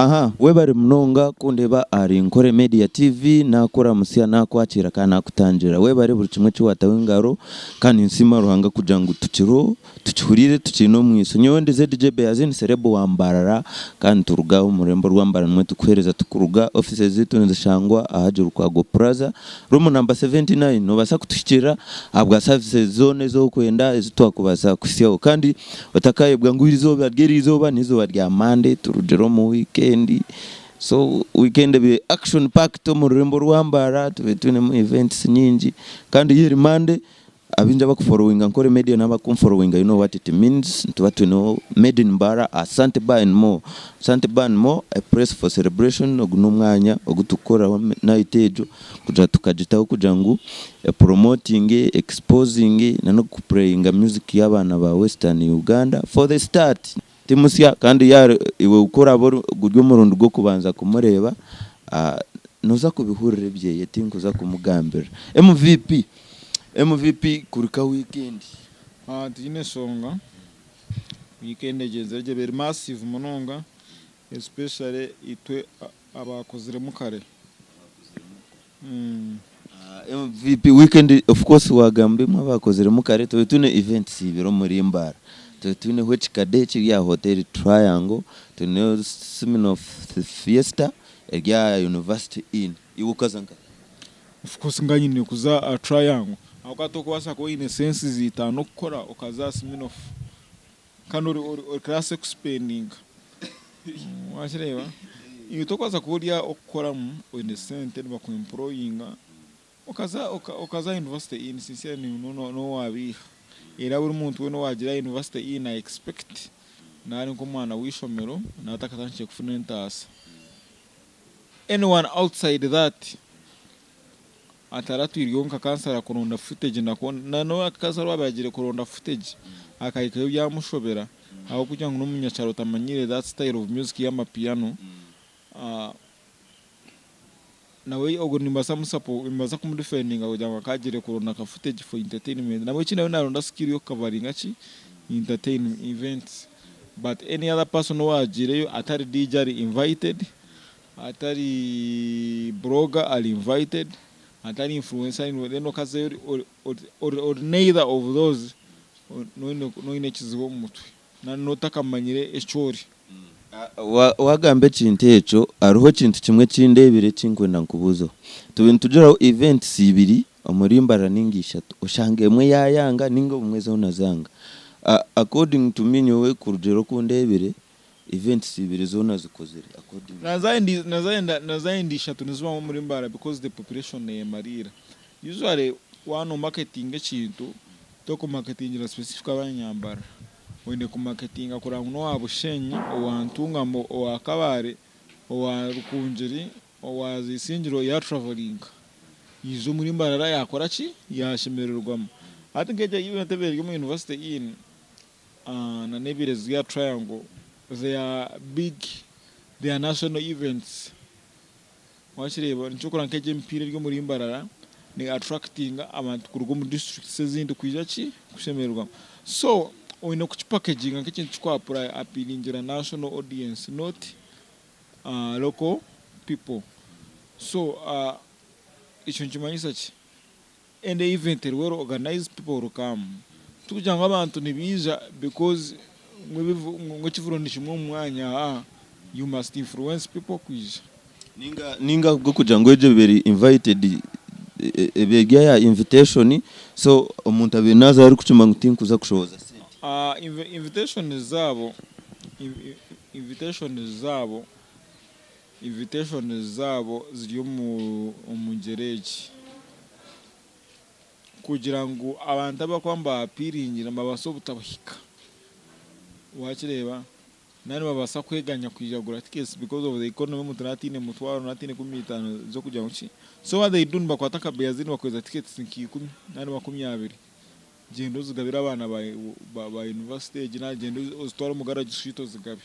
Aha webare munonga kundeba ahari Nkore Media TV nakuramutsya nakwakira kandi nakutangira webare buri kimwe ekiwataho engaro kandi ninsiima Ruhanga kugira ngu tukiriho tukihuriire tukiine omwiso nyowe ndi ZJ Beyazin celeb wa Mbarara kandi turuga omu rurembo rwa Mbarara nimwo tukuhereza tukuruga offices zaitu nizishangwa aha Lukwago Plaza room number 79 nobasa kutuhikirira ahabwa services zoona ezi orikwenda ezi twakubaasa kuhitsyaho kandi Otakayebwa ngu eizooba ry'erizooba n'eizooba rya Monday turugire omu weekend so weekend ebaire action packed omu rurembo rwa Mbarara tubaire twinemu events nyingi kandi yo eri Monday abaingi abakuforowinga Nkore Media n'abakunforowinga you know what it means nituba twineho Made in Mbarara Asante Bar and More. Asante Bar and More a place for celebration ogu n'omwanya ogu turikukoreraho night egyo kugira tukagitaho kugira ngu epromotinge, exposinge na n'okupureyinga music y'abaana ba western Uganda for the start. Ti musya kandi ya iwe ku oraabe ori guri omurundi gw'okubanza kumureeba nooza kubihurira ebyeye tinkuza kumugambira. MVP, MVP kuruka weekend. Tihaine enshonga, weekend egyenzire gye eri massive munonga especially itwe abakoziremu kare. MVP weekend of course wagamba imwe abakoziremu kare twaba twine events ibiri omuri Mbarara. Twaba twineho ekikade ekiri aha hotel Triangle, twineho Smirnoff Fiesta eri aha University Inn. Iwe okaza nkahi? Of course nga nyine kuza aha Triangle ahabw'okuba tokubaasa kuba oyine sensi zitaano kukora okaza aha Smirnoff Kandi ori ori ori class ekusipendinga wakireeba iwe tokubaasa kuba ori aho okukoramu oine sente nibaku employinga okaza okaza aha university inn sincerely nowabiiha era buri muntu weena owagira aha university inn I expect nari nk'omwana w'eishomero naba atakatandikire kufuna entaasa anyone outside that Ataratwirweho nka kansara kuronda footage na n'owa kansara owaabaire agiire kuronda footage akahikayo byamushobera ahabw'okugira ngu n'omunyakyaro otamanyiire that style of music y'amapiano nawe ogwo nimbaasa nimbaasa kumudifendinga kugira ngu akaba agiire kuronda nka footage for entertainment nabwo ki nawe naronda skill y'okukavaringa ki entertain events but any other person owaagiireyo atari DJ ari invited Atari blogger ari invited, atari influencer ari invited then okazayo ori neither of those noba oyine ekizibu omu mutwe noba otakamanyire eki ori. Wagamba ekintu ekyo hariho ekintu kimwe ekindeebire ekinkwenda nkubuuzeho. Tube nitugiraho events ibiri omuri Mbarara ninga ishatu oshanga emwe yayanga ninga obumwe zoona zanga. According to me nyowe kurugiirira oku ndeebire, Events ibiri zoona zikozire according. Naza ishatu nizibamu omuri Mbarara because the population neyemariira. Usually waaba no marketinga ekintu tokumarketingira specific abanyambarara. Oyine kumarketinga kureba ngu nowa Bushenyi, owa Ntungamo, owa Kabale, owa Rukungiri, owa Isingiro ya travelinga yaija omuri Mbarara yakora ki? Yashemererwamu. Hati nk'egyo event ebaire eri omu University Inn. Na n'ebirezi bya Triangle they are big they are national events wakireeba nikyo orikureeba nk'egi emipiira eri omuri Mbarara ne attractinga abantu kuruga omu districts ezindi kwija ki kushemererwa so oyine kukipakeginga nk'ekintu kiku appealingira national audience not local people so ekyo nikimanyisa ki? Any event eri well organized people will come tikugira ngu abantu nibaija because ngu ekivuro nikimwe omu mwanya haa you must influence people kwija. Ninga ninga ahabw'okugira ngu egyo eba eri invited eba eri aha invitation so omuntu abaire naaza arikukimanya ngu tinkuza kushohoza sente. Invitation zaabo invitation zaabo Invitations zaabo ziri omu ngyera egi, kugira ngu abantu abu barikuba niba appealingira nibabaasa obutabahika. Wakireeba? Nari nibabaasa kweganya kwija kugura tickets because of the economy omuntu naaba ataine mutwaro naaba ataine 15 z'okugira ngu ki. So what they do nibakwata nka Beazi nibakweza tickets nka ikumi nari 20 gyenda ozigabire abaana ba university egi nari gyenda ozitware omu garage street ozigabe.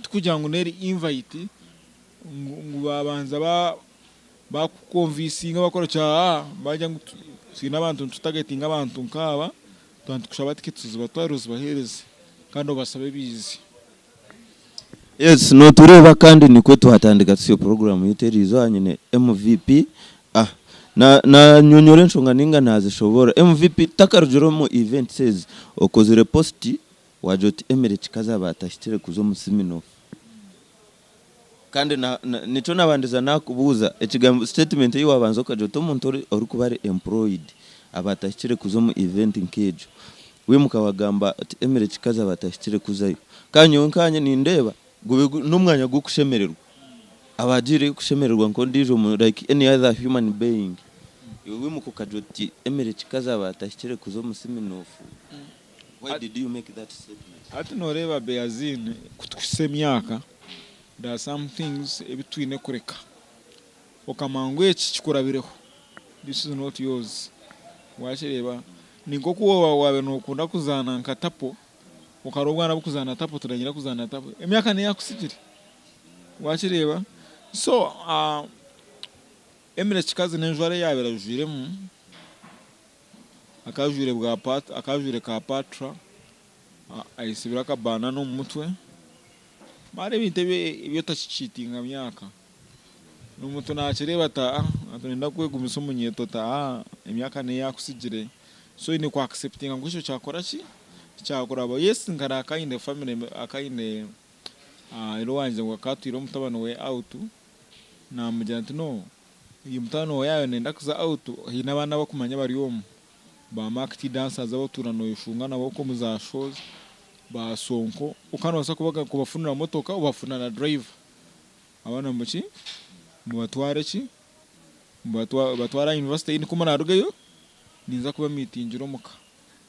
Tikugira ngu neri invite ngu babanza bakukonvisinga bakora ki haa bagira ngu twine abantu nitutagetinga abantu nkaaba twaba nitukushaba tiketi ozibatwarire ozibahereze kandi obasabe baije. Yes notureeba kandi nikwo twatandika tusyo program yaitu eriizooba nyine MVP ah na nanyonyora enshonga ninga nazishoboorora MVP tutakarugire omu events ezi okozire post wagira oti Emily Kikazi aba atahikire kuza omu Siminoff Kandi na, na, nikyo nabandiza nakubuuza, ekigambo, statement ei wabanza okagira oti omuntu ori, orikuba ari employed aba atahikire kuza omu event nk'egyo. Waimuka wagamba oti Emily Kikazi aba atahikire kuzayo. Kandi nyowe nkanye nindeeba gube gu, n'omwanya gw'okushemererwa. Aba agiireyo kushemererwa nk'ondiijo muntu like any other human being. Iwe waimuka okagira oti Emily Kikazi aba atahikire kuza omu Siminoff. Why did you make that statement? Hati noreeba Beaziini kutuhitsya emyaka there are some things ebi twine kureka okamanya ngu eki kikurabireho this is not yours wakireeba ni nkoku waaba wabaire nokunda kuzaana nka tapo okareeba obwana bukuzaana tapo oti nanye kuzaana tapo emyaka neyakusigire wakireeba so Emily Kikazi nenjwara eyabaire ajwiremu. Akajwaire bwa akajwaire ka patra ayesibire akabanana omu mutwe hariho ebintu ebi otakikiitinga myaka omuntu nakireeba ati aa nayenda kwegumisa omunyeeto ati aa emyaka neyo akusigire so oyine ku acceptinga ngu ekyo kyakora ki kyakurabaho yes nkare akaba ayine family akaba ayine owangye ngu akaba atwire omutabani we out namugira nti no Oyo mutabani wawe yaaba nayenda kuza out haine abandi abakumanya abari omu, ba Mark T dancers abu otuura noyeshunga nabo okwo omu za shows, ba Sonko, okaba nobaasa kubafunira motoka obafunira na driver abaana muki mubatware ki mubatware aha university nikwo murarugeyo ninza kuba mitingira omuka.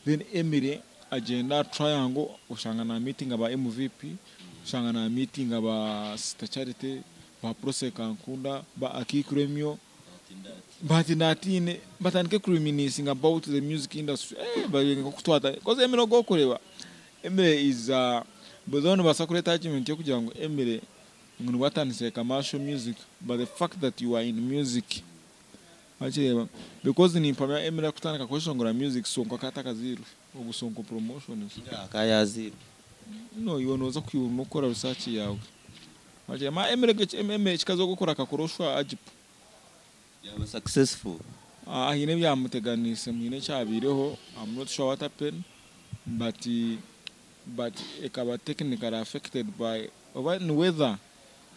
Then Emily agyenda aha triangle oshanga na mitinga ba MVP, oshanga na mitinga ba Sister Charity, ba Prossy Kankunda, ba Akiiki Remio, ba Tinatine batandike ku reminiscinga about the music industry eh bari nk'okutwata coz Emily ogu orikureeba Emily is a though nibaasa kureeta argument y'okugira ngu Emily ngu nibwo atandikire commercial music but the fact that you are in music Wakireeba because nimpamya Emily akutandika kweshongora music Sonko akaba atakazairwe ogu Sonko promotions. Akaba yazairwe. No iwe noza kwiba kukora research yawe. Wakireeba ma Emily Emily ekikazi ogukora akakora oshwa agipo. Yaba successful. Haine ebyamuteganiise haine ekyabaireho am not sure what happened but but ekaba technically affected by oba ni weather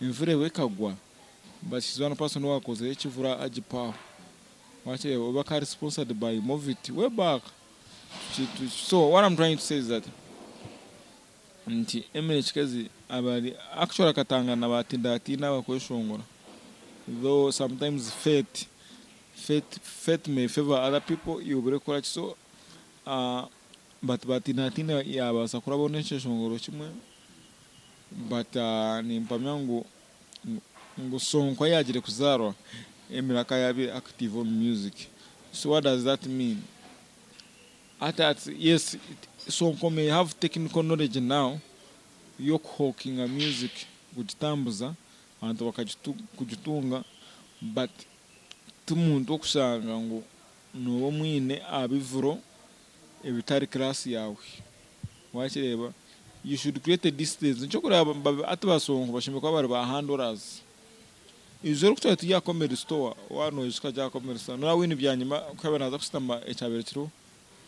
enjura eba ekagwa. But she's one person owakozire ekivura agipaho wakireeba oba akari sponsored by Movit way back so what I'm trying to say is that nti Emily Kikezi abari actually akatangana ba Tindatina abakweshongora though sometimes fate fate fate may favor other people iwe obure kukoraki so but ba Tindatina yabaasa kurabaho nekyeshongoro kimwe but nimpamya ngu Ngu Sonko yagire kuzaarwa Emily akaba yabaire active omu music so what does that mean? Hati ati yes Sonko may have technical knowledge now yoku hookinga music kugitambuza abantu bakagitunga but timuntu wokushanga ngu noba omwine aha bivuro ebitari class yaawe wakireeba you should create a distance nikyo orikureeba hati ba Sonko bashemereire kuba bari ba handlers eijo orikutwara turi aha comedy store waaba noija okajya aha comedy store noreeba Winnie Byanyima ku yaabaire naaza kushutama ekyabaire kiriho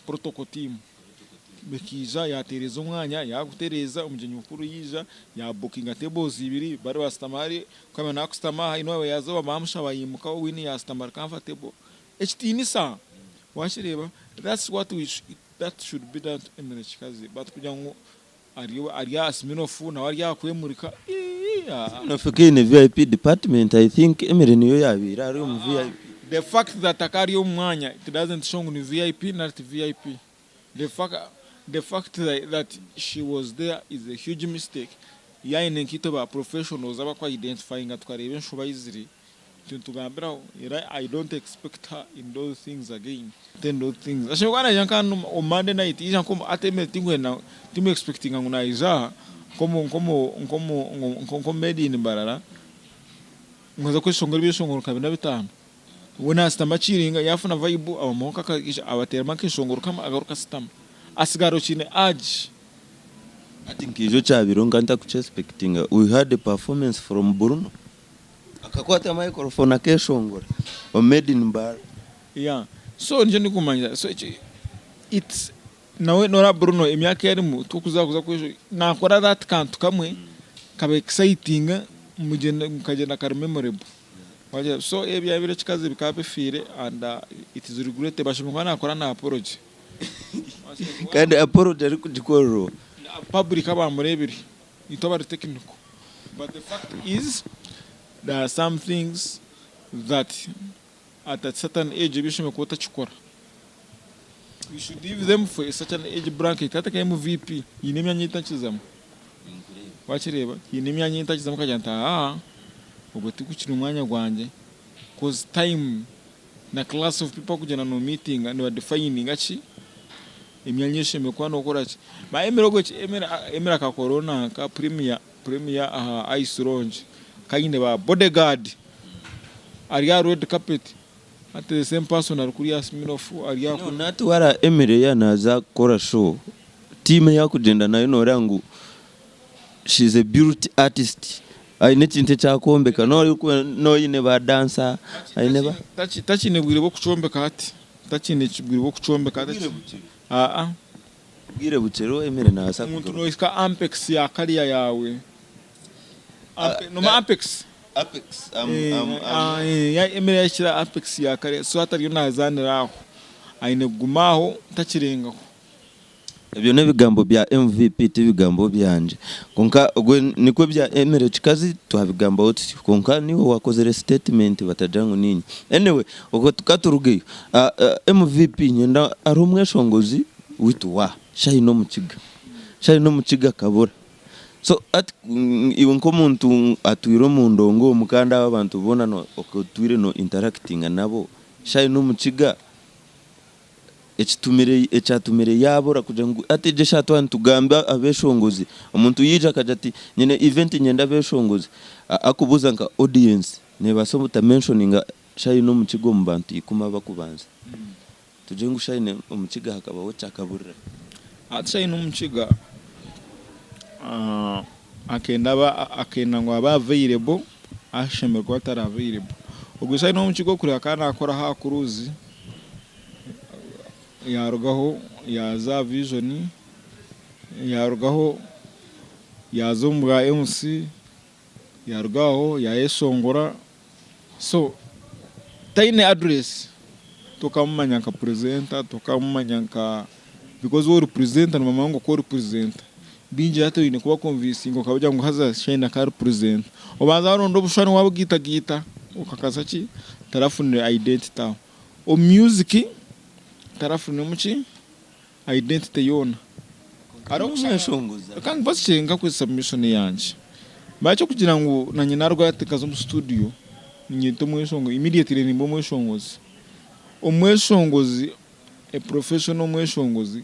protocol team ekaija yatereeza omwanya yagutereeza omugyenyi mukuru yaija ya bookinga tables ibiri bari bashutama hariya ku yaabaire nakushutama haine owaabaire yaaza baamushaba yaimukaho Winnie yashutama ari comfortable Ekitiinisa wakireeba that's what we that should be done to Emily Kikazi but kugira ngu ari ari aha Smirnoff nawe ari aha kwemurika iih aa. Smirnoff ka eine VIP department I think Emily niyo yabaire ari omu VIP. The fact that akaba ari omu mwanya it doesn't show ngu ni VIP nari ti VIP the fact the fact that she was there is a huge mistake yaine nkaitwe ba professionals abaku identifyinga tukareeba enshoba ahi ziri Titugambiraho era I don't expect her in those things again. In those things. Ashemereire kuba naija nka hanu omu Monday night yaija nka hati Emily tinkwenda timu expectinga ngu naija aha nkomu nkomu nkomu nkomu made in Mbarara ngu aze kweshongora ebyeshongoro nka bina bitaano. We nasitama aciringa yafuna vibe abamuha nk'akagisha abateeramu akeshongoro kamwe agaruka asitama. Asigara okiine urge. Hati nkiija okyabaireho nka ntakukyesipekitinga, we had a performance from Bruno. Akakwata microphone akeshongora omu Made in Mbarara. Yeah so nikyo ndikumanyisa so it's nawe noreba Bruno emyaka eyi arimu tikuza kuza kwesho nakora that kantu kamwe kaba exciting mugyenda kagyenda kari memorable wagira so ebya biro ekikazi bikaba bifiire and it is regrettable ashemereire kuba nakora na apology. Kandi apology arikugikorera oha? Public abamurebire itwe abari technical but the fact is there are some things that at a certain age ebi oshemereire kuba otakikora you should leave them for a certain age bracket hati nka MVP haine emyanya ei ntakizamu wakireeba haine emyanya ei ntakizamu nkagira nti haa ogwo tigukiri mwanya gwangye coz time na class of people akugyenda no meetinga niba defininga ki emyanya ei oshemereire kuba nokora ki ba Emily ogwo ki Emily akakora nanka premier premier aha ice lounge kaine ba bodyguard ari aha red carpet hati the same person ari kuriya Smirnoff ari aha No, natwara Emily ya naza kukora show team eyi akugyenda nayo noreeba ngu she's a built artist aine ekintu eki akwombeka noine ba dancer aine ba. Takiine bwire bw'okukyombeka hati takiine bwire bw'okukyombeka hati aa. Obwire bukye Emily nabaasa Omuntu kugaruka. nohika ampex ya kariya yaawe nomanya ampex? Apex am am am. Emily yahikire aha apex ya kariya so hati ariyo nazaanira aho aine kuguma aho takirengaho. Ebyo n'ebigambo bya MVP tibigambo byangye. Kwonka ogwe nikwo ebya Emily Kikazi twabigambaho tutyo. Kwonka niiwe wakozire statement batagira ngu niinye. Anyway, okwo katurugeyo. MVP nyenda hariho omweshongozi waitu wa Shine Omukiga. Shine Omukiga akabura. So hati iwe nk'omuntu atwire omu ndongo omu kandi abo abantu boona otwire no interactinga nabo, Shine Omukiga Ekitumire ekyatumire yaabura kugira ngu hati egyo eshaaha twaba nitugamba abeshongozi, omuntu yaija akagira ati nyine event niinyenda abeshongozi, akubuuza nka audience neebaasa obuta mentioninga Shine Omukiga omu bantu ikumi abakubanza. Tugire ngu Shine Omukiga hakabaho ki akaburira? Hati Shine Omukiga akenda aba akenda ngu abe available ashemereire kuba atari available. Ogwo Shine Omukiga okureeba akaba naakora aha cruise. Yaarugaho yaaza aha Vision, yaarugaho yaaza omu bwa MC, yaaruga aho yaayeshongora. So taine address, tokamumanya nka presenter, tokamumanya nka because waaba ori presenter nibamanya ngu okaba ori presenter. Baingi hati oine kubakonvinsinga okabagira ngu haza Shine akaba ari presenter. Obanza waronda obushushani waabugaitagaita okakasa ki, tarafunire identity aho. Omu music tarafuniremu ki identity yoona. Reka nkubasikye nkakuhe submission yangye. Manya ekyokugira ngu nanye narugayo ati nkaza omu studio ninyeta omweshongozi immediately nimba omweshongozi. Omweshongozi a professional omweshongozi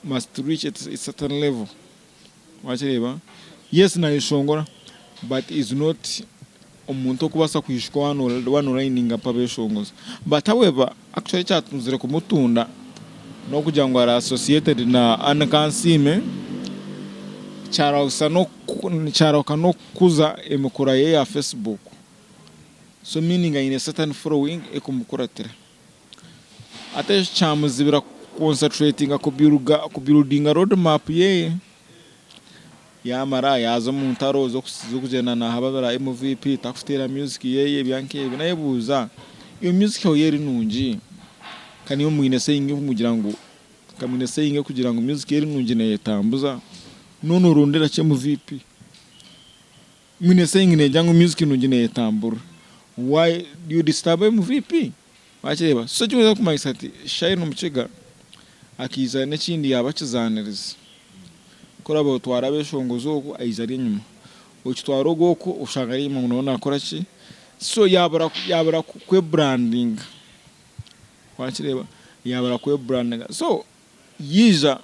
must reach a certain level. Wakireeba? Yes nayeshongora but is not omuntu orikubaasa kwijuka waaba no lininga up abeshongozi. But however actually ekyatunzire kumutunda n'okugira ngu ari associated na Anne Kansiime kyarahuka n'okukuza emikura ye ya Facebook. So meaning aine certain following ekumukuratira. Hati ekyo kyamuzibira ku concentratinga ku buildinga road map yeye. Yamara yaaza omu ntaro z'okugyenda naahababira MVP takuteera music yeye ebya nk'ebyo. Nayebuuza iyo music yawe eri nungi ka niiwe mwine saying kugira ngu ka mwine saying kugira ngu music eri nungi neyetambuza noona norondera ki MVP? Mwine saying negira ngu music nungi neyetambura why do you disturb MVP? Wakireeba? So ekyo kumanyisa nti Shine Omukiga akaija n'ekindi yaaba akizaanirize. Ku oraabe otwara abeshongozi oku aija ari enyima, okitwara ogu oku oshanga ari enyima ngu nawe naakora ki? So yaabura yaabura kweburandinga. Wakireeba? Yaabura kweburandinga. So yaija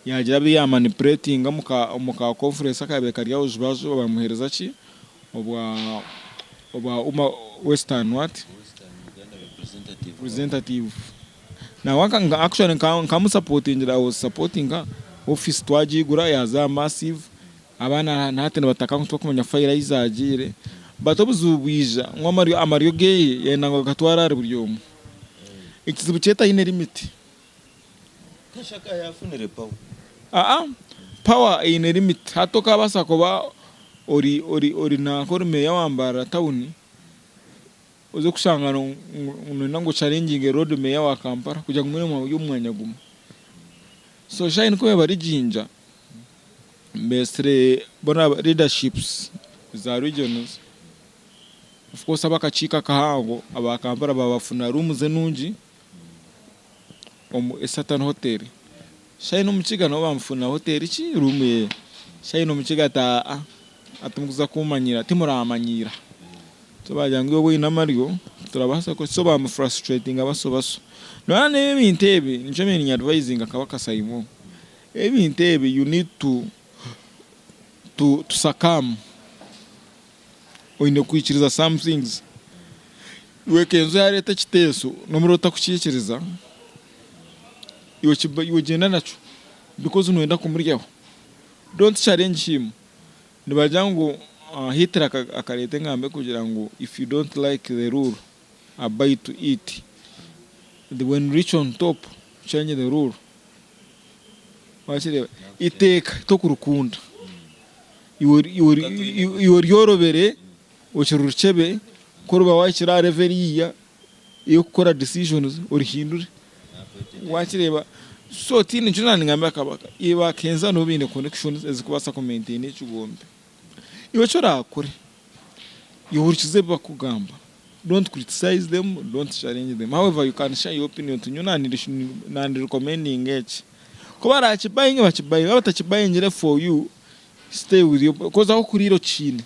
yaagira abu yaamanipuretinga omu ka conference akaabaire kari aho juba juba baamuheereza ki? Obwa obwa UMA Western what? Representative. Nangwa actually nkamusapotingira, I was supporting her. Office twagigura yaza aha massive, abaana na hati nibataka ngu tibarikumanya fayiro ahi zagiire but obuzibu bwija ngu amaryo geye yayenda ngu agatware ahari buri omwe. Ekizibu kye tayine limit. Kashaka yafunire power. Aa power eine limit hati tokabaasa kuba ori ori ori nanka ori meeya wa Mbarara town oze kushanga ngu noyenda ngu ochallenginge road meeya wa Kampala kugira ngu mwena muri omu mwanya gumwe. So shaaha ku bari Jinja beetsire boona leaderships za regions of course ab'akakiiko akahango aba Kampala baabafuna rooms enungi omu Esaton Hotel. Shaaha n'Omukiga nabo baamufuna hoteeri ki room ye. Shaaha n'Omukiga ati aa timukuza kuumanyiira timuramanyiira. So baagira ngu iwe oine amaryo turabaasa kukora ki so baamufrusturatinga baso baso. Noreeba n'ebintu ebi nikyo mbaire ni advisinga Kabaka Saimo, ebintu ebi you need to to succumb, oine kwikiriza some things. Iwe Kenzo yareeta ekiteeso n'omuriro otakukiikiriza, iwe gyenda nakyo because noyenda kumuryaho, don't challenge him. Nibagira ngu Hitler akareeta engambo erikugira ngu if you don't like the rule, abide to it, when reach on top, change the rule. Wakireeba? Eiteeka tokurikunda, iwe oryorobere okire oricebe, ku oriba wahikire aha level eriya ey'okukora decisions orihindure. Wakireeba? So tihaine nikyo naaba ningambira Kabaka, iwe ba Kenzo nibo baine connections ezikubaasa ku maintaininga ekigombe. Iwe eki orakore, iwe hurikiza ebi bakugamba, don't criticize them, don't challenge them, however you can share your opinion oti nyowe nandi recommendinga eki. Ku barakibayinge bakibayinge, baaba batakibayingire for you, stay with your, coz ahu okuriira okiine.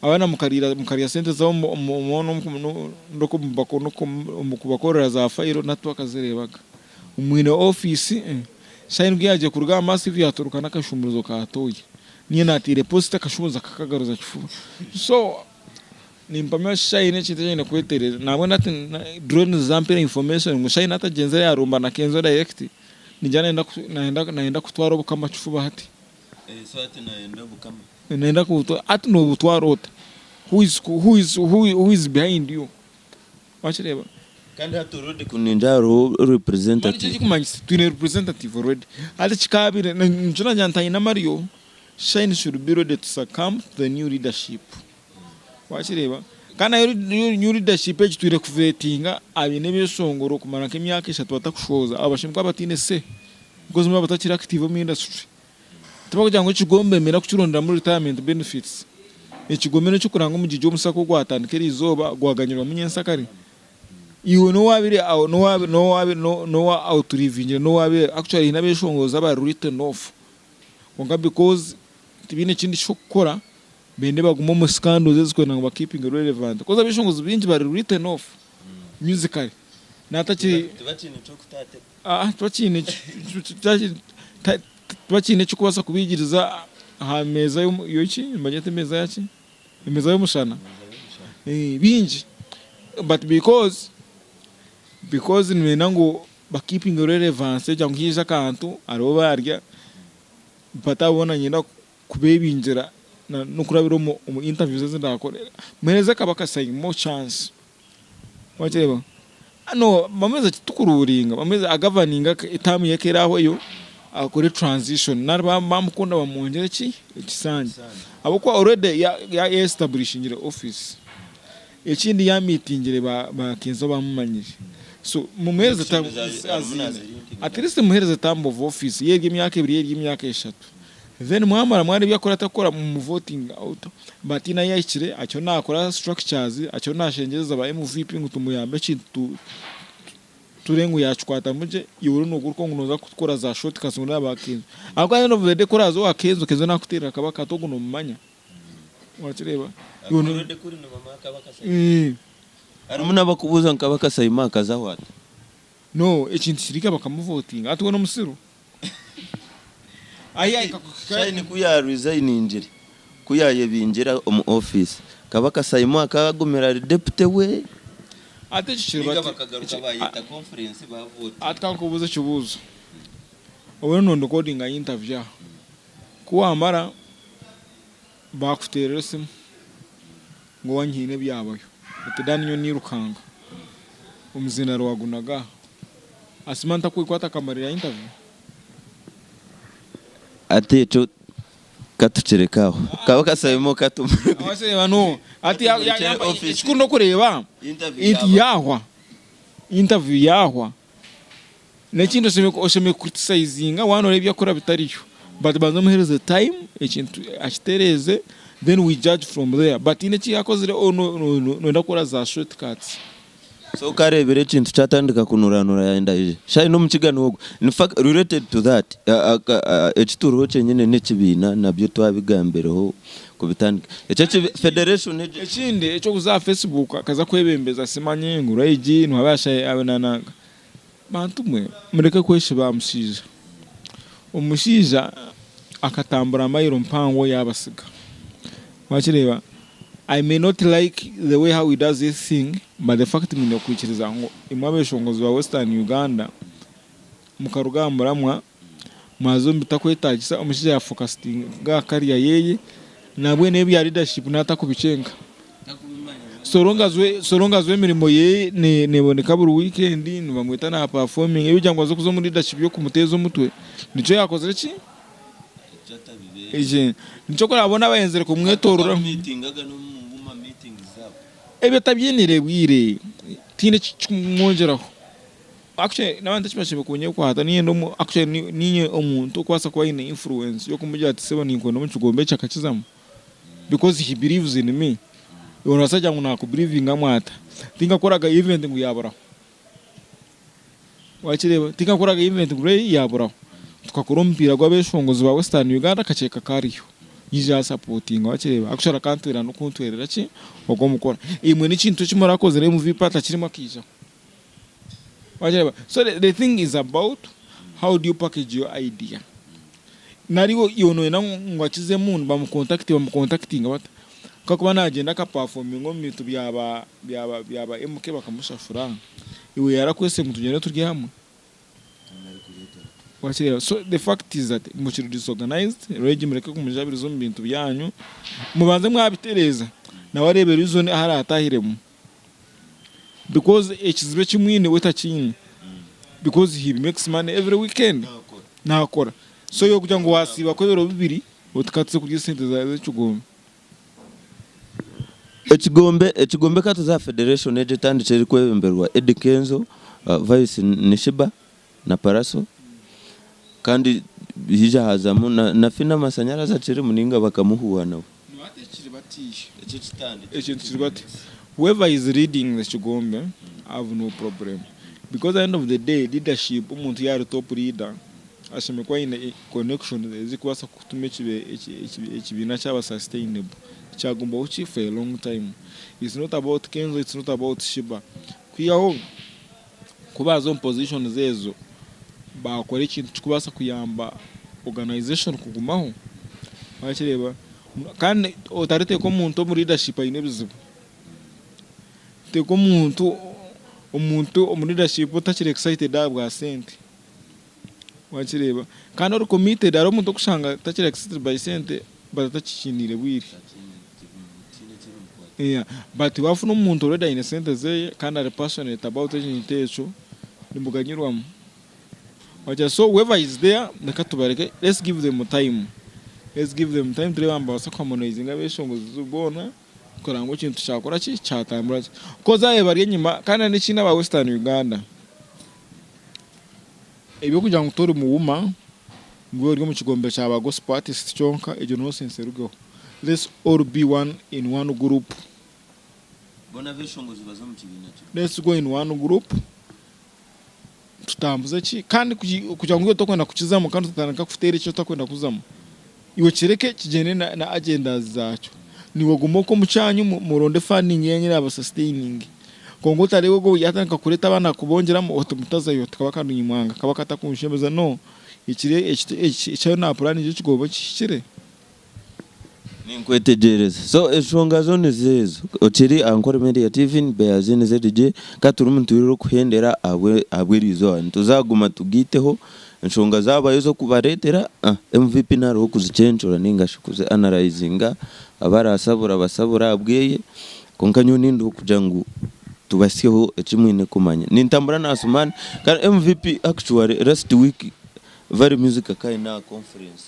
Abaana mukarya sente zaabo omu kubakorera za fayiro natu twakazireebaga. Mwine ofiisi, shaaha ku yaagiire kuruga aha massive yaatoroka n'akashumuruzo ka tooyi. Niiwe naataire posita akashumuruzo akakagaruza kifuba. So nimpamya shaaha haine ekintu eki aine kwetereeza. Nabwo hati drones zampaire information ngu shaaha atagyenzire yaarumba na Kenzo direct, ningira nayenda kutwara obukama kifuba hati. So hati nayenda obukama. Nayenda kubutwara hati nobutwara ota? Who is who is who is behind you? Wakireeba? Kandi hati already ku ningira hariho Mani representative. ekikumanyisa twine representative already. Hati kikabire nikyo nagira nti ayine amaryo Shine should be ready to succumb to the new leadership. Wakireeba? Kandi nayo new leadership egi twine kuvetinga abaine ebyeshongoro kumara nk'emyaka eshatu batakushohoza abo bashemereire kuba bataine say because nibaba batakiri active omu industry. Tibarikugira ngu ekigombe mera kukironderamu retirement benefits. Ekigombe n'ekyokuranga ngu omugigi omusya ku gwatandika eriizooba gwaganyirwamu nyensakare. Iwe n'owabaire n'owa outlivingire n'owabaire actually haine abeshongozi abari written off kwonka because tibaine kindi ky'okukora bende bagume omu scandals ezi kwenda ngu ba keepinge relevant coz abeshongozi baingi bari written off musically natakiri. Tibakiine ky'okutaata. Tibakiine ekirikubaasa kubaigiriza aha meeza y'oki nibagyeta emeeza yaki? Emeeza y'omushana. Bingi but because because nibenda ngu ba keepinge relevance kugira ngu haija akantu hariho barya but abo boona niinyenda kubeebingira n'okurabira omu interviews ezi ndakore. Muheereze Kabaka Saimo chance. Wakireeba? No bamweze titukururinga bamweze agavaninge etaamu ye ek'erahweyo akore transition nari bamukunda bamwongyere ki ekisanja ahabw'okuba already ya ya establishingire office ekindi yamitingire ba ba Kenzo bamumanyire so mumuhereze time aziine at least mumuhereze term of office yerya emyaka ebiri yerya emyaka eshatu Then mwamara mwareeba ebi arikukora atarikukora mumu votinge out but nayo yahikire akiriyo nakora structures akiriyo nashengyereza ba MVP ngu tumuyambe ekintu tureebe ngu yakikwatamu gye iwe oriyo noguruka ngu noza kukora za short cuts ngu oraba Kenzo ahabw'okuba at the end of the day ku oraza owa Kenzo, Kenzo nakuterera akabaka hati ogu nomumanya wakireeba. Harimu nabakubuuza ngu Kabaka Saimo akazaho ata? No ekintu kiri bakamuvotinga hati we nomusiru. Shine ku ya resigningire, ku yayebingira omu office, Kabaka Saimo akagumire ari deputy we. Hati ekyo kiri Ninga bati bakagaruka bayeta conference bavotinga. Hati kankubuuze ekibuuzo. Obone nondikodinga interview aha. Ku wamara bakuteerera esimu ngu owanyu haine ebyabayo. Oti Dan nyowe nirukanga. Omuzindaaro wagunaga aha. Asima ntakwekwata akamarira interview. Hati ekyo katukireke aho. Kaba kasabemu katumureke. Wakireeba no. Hati ekikuru nokureeba nti yahwa. Interview yahwa. N'ekindi oshemereire kucriticizinga waaba nooreeba ebi arikukora bitariyo but banza omuheereze time ekintu akitereeze then we judge from there but haine eki yaakozire nooyenda kukora za short cuts. So okareebire ekintu kyatandika kunuranura yayenda aije shaaha n'omukiga niwe ogwo. In fact related to that eki turiho kyenyine n'ekibiina nabyo twabigambireho kubitandika. Ekyo ekibi federation egyo. Ekindi eky'okuza aha Facebook akaza kwebembeza simanye ngu Rayg niwe nananka. Bantu mwe mureke kweshiba aha mushaija. Omushaija akatambura mayiro mpango yabasiga. Wakireeba? I may not like the way how he does his thing but the fact mwine kwikiriza ngu imwe abeshongozi ba western Uganda mukaruga aha muramwa mwaza omu bitakwetagisa, omushaija ya focusinga aha career yeye nabwenu ebya leadership natakubikyenka. So long as we emirimo ye neboneka buri weekend nibamweta na performinga ebyokugira ngu aze kuza omu leadership yokumuteeza omutwe nikyo yakozire ki? Nikyo kureba boona abayenzire kumwetorora. Ebyo tabyiniire bwire tihaine ekikumwongyeraho. Actually naaba ntakimanyire kunyekwata niinyenda omu actually niinye omuntu okubaasa kuba aine influence y'okumugira ati sebo ninkwenda omu kigombe eki akakizamu because he believes in me. Iwe noobaasa kugira ngu naakubirivingamu ata? Tinkakoraga event ngu yaaburaho. Waakireeba? Tinkakoraga event ngu Ray yaaburaho. Tukakora omupiira gw'abeeshongozi ba Western Uganda akakyeka kariyo. Yaija yaasapotinga waakireeba? Actually akantwera n'okuntwerera ki? Ogwo mukoro. Imwe n'ekintu eki murakozire MVP atakirimu akaijaho. Wakireba? So the thing is about how do you package your idea. Nari iwe noyenda ngu akizemu nibamukontakiti bamukontakitinga bata? Kakuba nagyenda aka performinga omu bintu byaba byaba byaba MK bakamushashura, iwe yarakwesire ngu tugyende turye hamwe? Wakireba? So the fact is that mukiri disorganized, Regi mureke kumujabiriza omu bintu byanyu, mubanze mwabitereeza nawe areebe reason ahu aratahiremu. Because ekizibu eki mwine we takiine because he makes money every weekend nakora so iwe kugira ngu wasiibako ebiro bibiri otikatuze kurya esente z'ekigombe. Ekigombe ekigombe ka tuze aha federation egyo etandikire erikwebemberwa Eddy Kenzo, Vice ni Sheebah na Pallaso kandi haija hazamu na Fina amasanyarazi akirimu ninga bakamuhuuha nawe. Ekintu kiri bati, whoever is leading the kigombe I have no problem because at the end of the day leadership omuntu yaaba ari top leader ashemereire kuba aine connections ezirikubaasa kutuma ekibiina kyaba sustainable kyagumaho ki for a long time. It's not about Kenzo, it's not about Sheebah kwihaho ku baaza omu positions ezo baakora ekintu ekirikubaasa kuyamba organisation kugumaho, wakireeba? Kandi otariteeka omuntu omu leadership aine ebizibu, teeka omuntu omuntu omu leadership otakiri excited ahabwa sente, wakireeba? Kandi ori committed hariho omuntu orikushanga atakiri excited by sente but atakikiiniire bwire. But wafuna omuntu already aine sente zeye kandi ari passionate about ekintu ekyo nimuganyirwamu. So whoever is there reka tubareke let's give them time. Let's give them time turebe nibabaasa ku harmonizinga abeshongozi boona kureba ngu ekintu kyakora ki kyatambura gye. Coz abo bari enyima kandi n'ekindi aba western Uganda eby'okugira ngu tori muwuma ngu ori omu kigombe kya ba gospel artist kyonka egyo nonsense erugeho. Let's all be one in one group. Boona abeshongozi baze omu kibiina kimwe. Let's go in one group tutambuze ki kandi kugira ngu iwe tokwenda kukizamu kandi otatandika kuteera eki otakwenda kuzamu iwe kireke kigyende na, na agendas zaakyo. Niiwe guma okwo omu kyanyu muronde funding yanyu eraba sustaining. Kwonka otareeba ogwo yatandika kureeta abaana kubongyeramu oti mutazayo oti kaba kaniimwanga kaba katakunshemeza no. Ekiri eki eki na puraningi ekigombe kihikire. Ninkwetegyereza. So enshonga zo nizo ezo. Okiri aha Nkore Media TV ni Beazini ZG ka turimu nitwirira okuhendera ahabw'eriizooba. Nituzaguma tugaiteho enshonga zabayo ez'okubareetera, MVP nariho kuzicencura ninga shi kuzi analyzinga, abarasabura basabure ahabweye, kwonka nyowe nindiho kugira ngu tubahitsyeho eki mwine kumanya. Nintambura na Asuman kandi MVP actually last week Valley Music akaba aine aha conference.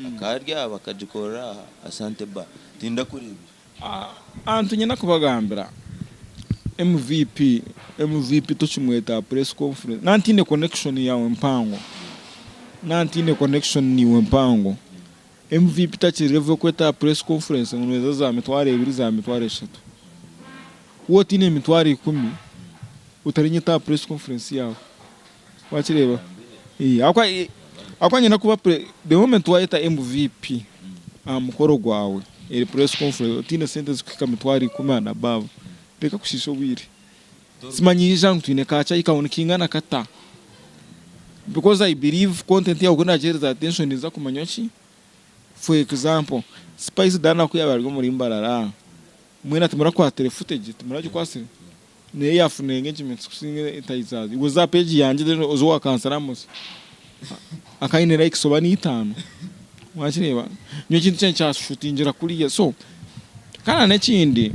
Akarya bakagikorera aha Asante Bar. Tindakureebire. Ahantu nyine kubagambira MVP, MVP tokimweta aha press conference naba ntaine connection yaawe mpango, naba ntaine connection naiwe mpango, MVP takiri level yokweta aha press conference ngu noheza za mitwaro ebiri za mitwaro eshatu. Waaba otaine emitwaro ikumi otarinyeta aha press conference yaawe. Wakireeba? Ahabw'okuba ahabw'okuba nyine kuba pre the moment wayeta MVP aha mukoro gwawe eri press conference otaine sente zikuhika mitwaro ikumi and above reka kushiisha obwire. Simanyiija ngu twine ka chai kawe nikingana kata because I believe content yawe ku ndagiheereza attention ninza kumanya ki? For example Spice Diana ku yaabaire ari omuri Mbarara mwena timurakwatire footage timuragikwatsire? Naye yafuna engagement kusinga entahi iwe oza aha page yangye then oze owa kansara Amos akaba aine likes oba n'itaano wakireeba nyowe ekintu kyangye kyashutingira kuriya so kandi n'ekindi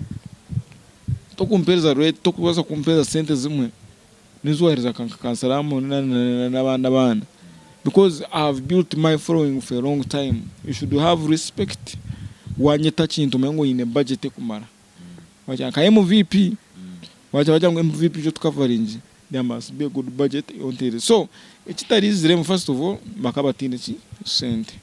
tokumpereza rate tokubaasa kumpereza sente zimwe n'ezi wahereza nka kansara Amos n'abandi abaana because I have built my following for a long time you should have respect wanyeta kintu omanye ngu oyine budget ekumara. Wagira nka MVP wagira bagira ngu MVP ija otukavaringi there must be a good budget onteere so ekitariziremu first of all bakaba bataine ki sente.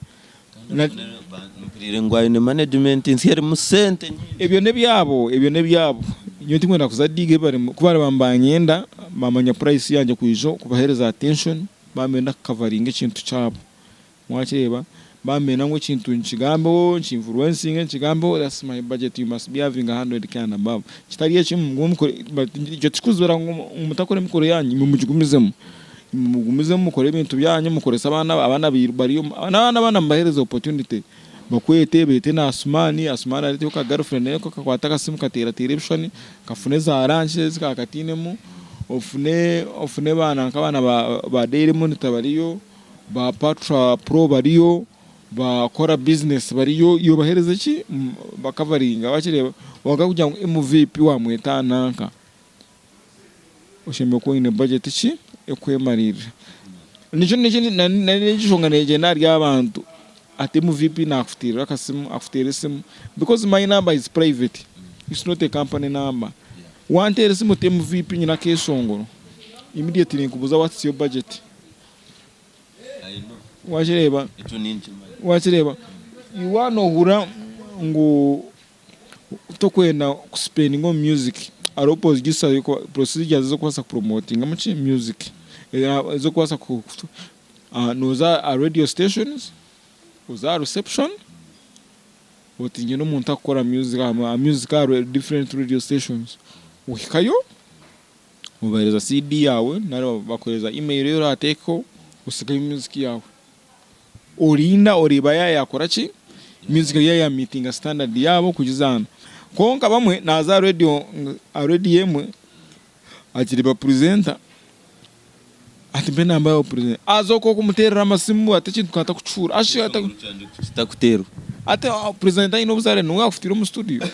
Mpuriire ngu aine management nsya erimu sente nyingi. Ebyo nebyabo ebyo nebyabo nyowe tinkwenda kuza diga ebi barimu ku bariba nibanyenda bamanya price yangye kwija kubahereza attention baba nibenda kukavaringa ekintu kyabo. Mwakireeba? Bamenya ngu ekintu nkigambeho, nkinfluencinge, nkigambeho, that's my budget, you must be having a 100K and above. Kitari ekyo mugume mukore, but ekyo tikikuzibira ngu mutakora emikoro yanyu, imwe mugigumizemu. Imwe mugumizemu mukore ebintu byanyu, mukorese abaana, abaana bariyo, n'abandi abaana mubahereze opportunity, bakwete, beete na Asuman, Asuman areeteyo ka girlfriend ke kakwate akasimu kateerateere ebishushani, kafune za lunch ezi kaakatainemu, ofune, ofune baana nk'abaana ba ba Daily Monitor bariyo. Ba Patra Pro bariyo, ba Kora Business bariyo, iwe obahereze ki? Bakavaringa wakireeba kwonka kugira ngu MVP wamweta nanka oshemereire kuba oine budget ki ekwemariirira. Nikyo n'enshonga negyenda ahari abantu ati MVP nakuteerera akasimu akuteera esimu because my number is private it's not a company number. Wanteera esimu oti MVP nyine akeshongoro immediately nkubuuza what's your budget? Wakireeba? Wakireeba? Iwe nohurira ngu tokwenda kuspendinga omu music hariho procedures ez'okubaasa kupromotingamu ki music ez'okubaasa ku noza aha radio stations, oze aha reception oti nyine omuntu akukora music music aha different radio stations ohikayo. Obaheereza CD yaawe nari bakuheereza email ei oraateekeho osigeho music yaawe. Orinda oreeba yaaba yaakora ki, music yaaba yaamiitinga standard yaabo kugizaana. Kwonka bamwe naaza aha radio aha radio emwe agireeba presenter ati mpa enamba yaawe presenter. Haza okwo okumuteerera amasimu ati ekintu ka takukihuurira. Kitakuteerwa. Ati presenter aine obuzaare niwe akufutiire omu studio.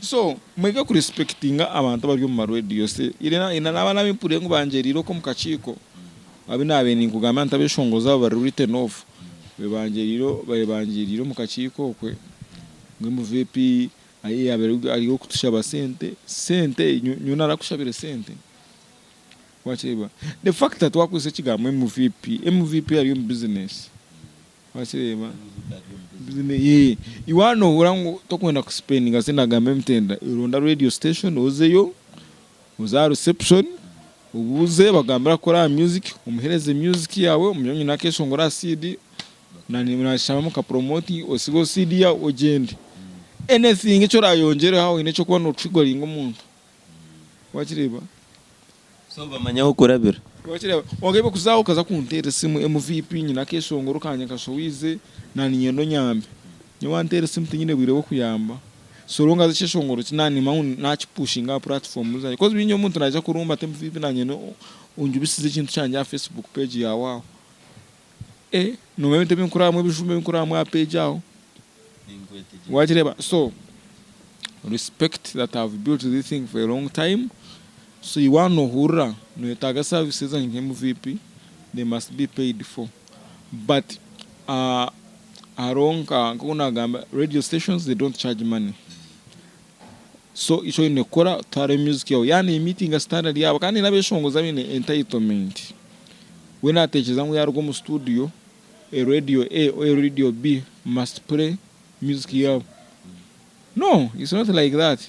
So mwege ku respectinga abantu abari omu ma radio naba nabimpuriire ngu bangyeriire okwo omu kakiiko abu nabaire ninkugambira nti abeshongozi abo bari written off bebangyeriire omu kakiiko okwe ngu MVP yabaire ari ow'okutushaba sente, sente nyowe narakushabire sente? Wakireeba? The fact that wakozesa ekigambo MVP, MVP ari omu business. Wakireeba? Iwe nohurira ngu tokwenda kusipendinga sente nagamba emitendera, ronda radio station ozeyo, oze aha reception obuuze bakugambire akukore aha music, omuhereze music yaawe, omugire ngu nyine akeshongoro aha CD, nashaba mukapromotinge, osigeho CD yaawe ogyende. Anything eki orayongyereho aho haine ekyokuba notrigoringa omuntu. Wakireeba? So bamanye ah'okurabira. Wakireeba? Kwonka iwe kuza aho okaza kunteera esimu MVP nyine akeshongoro kangye nkashowize na niinyenda onyambe. Nyowe wanteera esimu tinyine bwire bw'okuyamba. So long as ekyeshongoro ki nanima ngu nakipushinga aha platform zangye coz bingi omuntu naija kurumba ati MVP nanye onjubisize ekintu kyangye aha Facebook page yaawe aho. Eh nomanya ebintu ebinkuraamu ebijuma ebinkuraamu aha page aho. Wakireeba so respect that I have built this thing for a long time so iwe waaba nohurira noyetaaga services zangye nka MVP they must be paid for but hariho nka nkoku nagamba radio stations they don't charge money so eki oyine kukora twara music yaawe yaaba ne meetinga standard yaabo kandi nabeshongozi abaine entitlement we natekyereza ngu yaruga omu studio a radio A or a radio B must play music yaabo. No, it's not like that.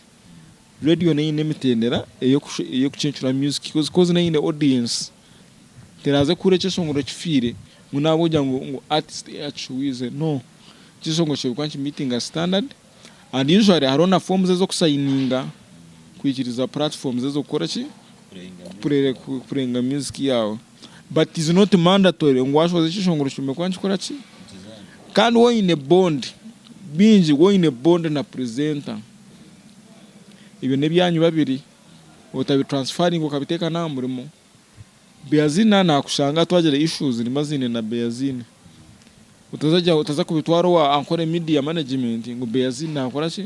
Radio neine emitendera ey'okucencura music coz neine audience. Teraze kuhurira ekyeshongoro kifiire ngu nahabw'okugira ngu ngu artist akishuwiize. No, ekyeshongoro kyaine kuba nikimeetinga standard and usually hariho na forms ez'okusayininga kwikiriza platforms ezo kukora ki? Kupureyinga music yaawe. But is not mandatory ngu washohoza ekyeshongoro kigumire kuba nikikora ki? Kandi waaba oine bond, bingi waaba oine bond na presenter, ebyo n'ebyanyu babiri, otabi transferringa okabiteeka n'aha murimo. Beazina nakushanga twagira issues nimba nziine na Beazine, otaza kubitwara owa Ankole media management ngu Beazine nakora ki?